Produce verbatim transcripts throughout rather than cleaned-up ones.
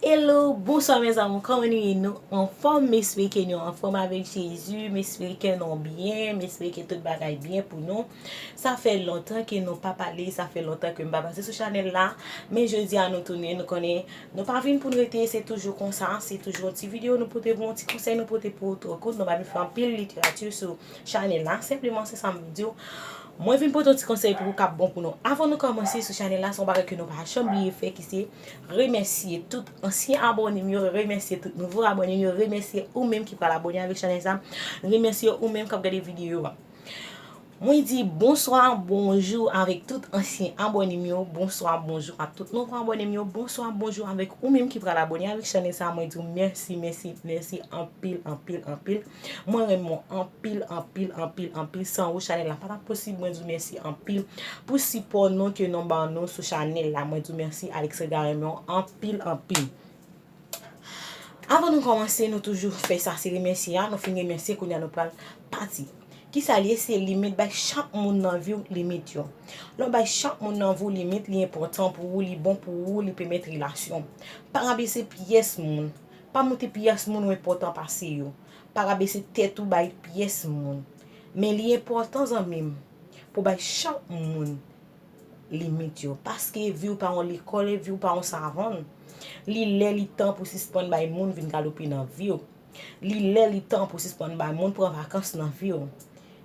Hello, bonswa mes amours, kòman nou ye? Nou anfòm? M espere ke nou anfòm avèk Jezi, m espere ke nou byen, m espere ke tout bagay byen pou nou. Sa fè lontan ke nou pa pale, sa fè lontan ke m pa pase sou chanèl la, men jodi a nou tounen, nou konnen, nou pa vin pou n rete, se toujou konsa, se toujou yon ti videyo nou pote pou, yon ti konsèy nou pote pou ou, twò kout, nou pa vin fè anpil literati sou chanèl la, senpleman se sa m vin di w. Mwen vin pote yon ti konsèy pou ou k ap bon pou nou. Avan nou kòmanse sou chanèl la, se yon bagay ke nou pa janm bliye fè, ki se remèsye tout ansyen abòne m yo, remèsye tout nouvo abòne m yo, remèsye ou menm ki pral abòne avèk chanèl sa, remèsye ou menm k ap gade videyo a. Mwen di bonswa, bonjou avèk tout ansyen abòne m yo, bonswa, bonjou ak tout nouvo abòne m yo, bonswa, bonjou avèk ou menm ki pral abòne avèk chanèl sa, mwen di w mèsi, mèsi, mèsi anpil, anpil, anpil. Mwen renmen w anpil, anpil, anpil, anpil. San ou, chanèl la pa t ap posib. Mwen di w mèsi anpil pou sipò nou ke nou ban nou sou chanèl la. Mwen di w mèsi, Alexandra renmen w anpil, anpil. Avan nou kòmanse, nou toujou fè sa, se remèsye a. Nou fin remèsye, kounye a nou pral pati. Kisa l ye? Se limit. Bay chak moun nan vi w limit yo. Lè w bay chak moun nan vi w limit, li enpòtan pou ou, li bon pou ou, li pèmèt relasyon. Pa rabese pyès moun. Pa montre pyès moun ou enpòtan pase yo. Pa rabese tèt ou bay pyès moun. Men li enpòtan, zanmi m, pou bay chak moun limit yo. Paske vi w pa yon lekòl, vi w pa yon savann. Li lè, li tan pou sispann bay moun vin galope nan vi w. Li lè, li tan pou sispann bay moun pran vakans nan vi w.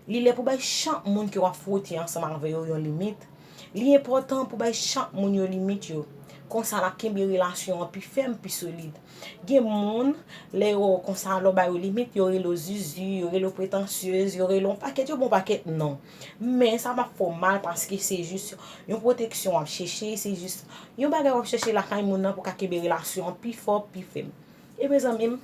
Li lè pou bay chak moun ke w ap fwote ansanm avè yo yon limit. Li enpòtan pou bay chak moun yo limit yo. Konsa, l ap kenbe relasyon an pi fèm, pi solid. Gen moun, lè yo wè w konsa, lè w ba yo limit, yo rele w zuzu, yo rele w pretansyez, yo rele w yon pakèt, yo ba w yon pakèt non. Men sa p ap fè w mal, paske se jis yon pwoteksyon w ap chèche, se jis yon bagay w ap chèche lakay moun nan pou w ka kenbe relasyon an pi fò, pi fèm. E mezanmi m,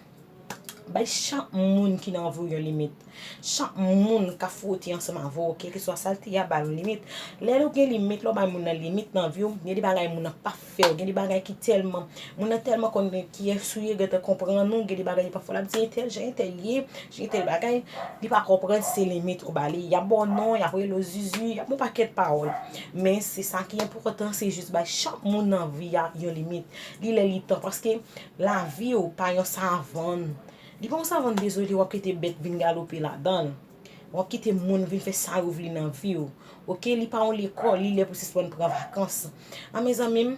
bay chak moun ki nan vi w yon limit. Chak moun k ap fwote ansanm avè w, kèlkeswa sa l te ye a, ba l yon limit. Lè ou gen limit, lè w bay moun nan limit nan vi w, gen de bagay moun nan p ap fè w, gen de bagay ki tèlman, moun nan tèlman konn kiyès ou ye, gentan konprann ou, gen de bagay li p ap fè w, l ap di entèl jan entèl ye, jan entèl bagay, li pa konprann se limit ou ba li. Y ap ba w non, y ap rele w zuzu, y ap ba w pakèt pawòl. Men se sa ki enpòtan, se jis bay chak moun nan vi a yon limit. Li lè li tan, paske lavi w pa yon savann. Li pa yon savann, dezole, w ap kite bèt vin galope ladan l. W ap kite moun vin fè sa yo vle nan vi w. Oke, li pa yon lekòl, li lè pou sispann pran vakans. A, mezanmi m,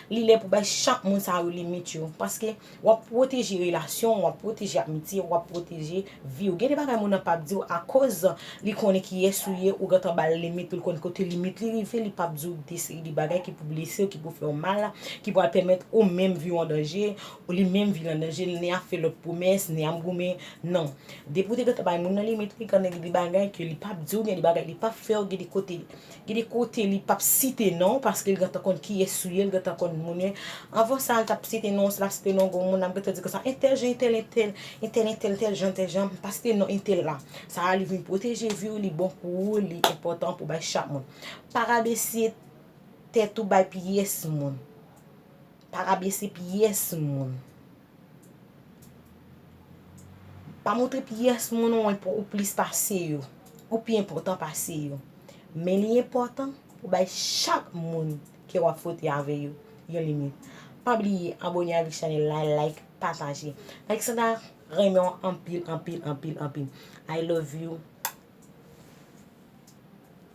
li lè pou bay chak moun sa yo limit yo. Paske w ap pwoteje relasyon, w ap pwoteje amitye, w ap pwoteje vi w. Gen de bagay moun nan p ap di w akoz li konnen kiyès ou ye, ou gentan ba l limit, ou l konn kote limit li rive, li p ap di w de seri de bagay ki pou blese w, ki pou fè w mal, ki pral pèmèt ou menm vi w an danje, ou li menm vi l an danje, li ap fè lòt pwomès, li ap goumen. Non. Depi w te gentan bay moun nan limit, li konnen gen de bagay ke li p ap di w, gen de bagay li p ap fè w, gen de kote, gen de kote li p ap site non w, paske li gentan konn kiyès ou ye, li gentan konn moun ou ye. Anvan sa, li t ap site non w, si l ap site non w, gwo moun, l ap gentan di konsa, entèl jan, entèl, entèl, entèl, entèl, entèl jan, entèl jan, pa site non entèl la. Sa a, li vin pwoteje vi w, li bon pou ou, li enpòtan pou bay chak moun. Pa rabese tèt ou bay pyès moun. Pa rabese pyès moun. Pa montre pyès moun ou enpo-, ou plis pase yo, ou pi enpòtan pase yo. Men li enpòtan pou bay chak moun ke w ap fwote avè yo yon limit. Pa bliye abòne avèk chanèl la, like, pataje. Alexandra renmen w anpil, anpil, anpil, anpil. I love you.